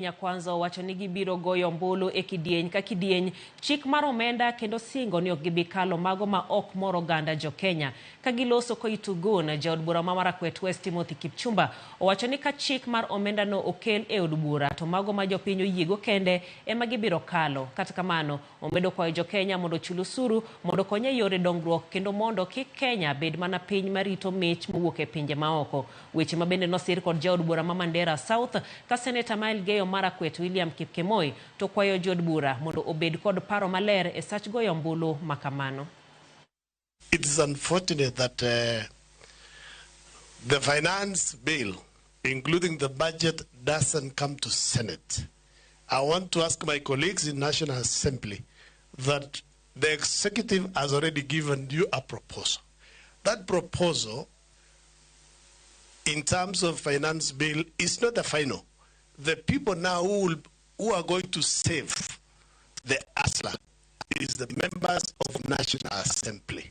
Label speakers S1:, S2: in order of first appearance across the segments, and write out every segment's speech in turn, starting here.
S1: Kenya Kwanza owacho ni gibiro goyo ombulu e kidieny ka kidieny chik mar omenda kendo singo ni ok gibi kalo mago ma ok mor oganda jo Kenya. Ka giloso Koitugun, jaod bura ma Marakwet West Timothy Kipchumba owacho ni ka chik mar omenda no okel e od bura to mago ma jopiny oyiego kende ema gibiro kalo. Kata kamano, omedo kwayo jo Kenya mondo ochul osuru mondo okony e yore dongruok kendo mondo kik Kenya bed mana piny marito mich mowuok e pinje maoko. Weche ma bende nosir kod jaod bura ma Mandera South ka seneta ma Elgeyo Marakwet William Kipkemoi to kwayo jood bura mondo obed kod paro maler e sach goyo ombulu ma kamano.
S2: It is unfortunate that the finance bill, including the budget, doesn't come to Senate. I want to ask my colleagues in National Assembly that the executive has already given you a proposal. That proposal, in terms of finance bill, is not the final. The people now who are going to save the hustler is the members of National Assembly.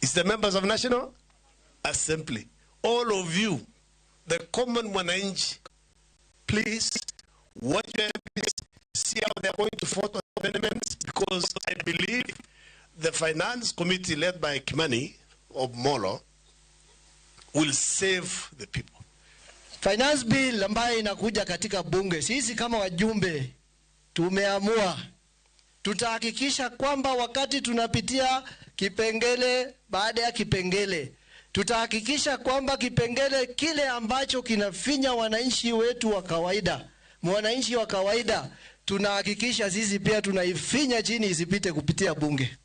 S2: It's the members of National Assembly. All of you, the common mwananchi, please watch your MPs, see how they are going to vote on amendments, because I believe the finance committee led by Kimani of Molo will save the people.
S3: Finance bill ambayo inakuja katika bunge, sisi kama wajumbe tumeamua tutahakikisha kwamba wakati tunapitia kipengele baada ya kipengele, tutahakikisha kwamba kipengele kile ambacho kinafinya wananchi wetu wa kawaida, mwananchi wa kawaida, tunahakikisha sisi pia tunaifinya chini isipite kupitia bunge.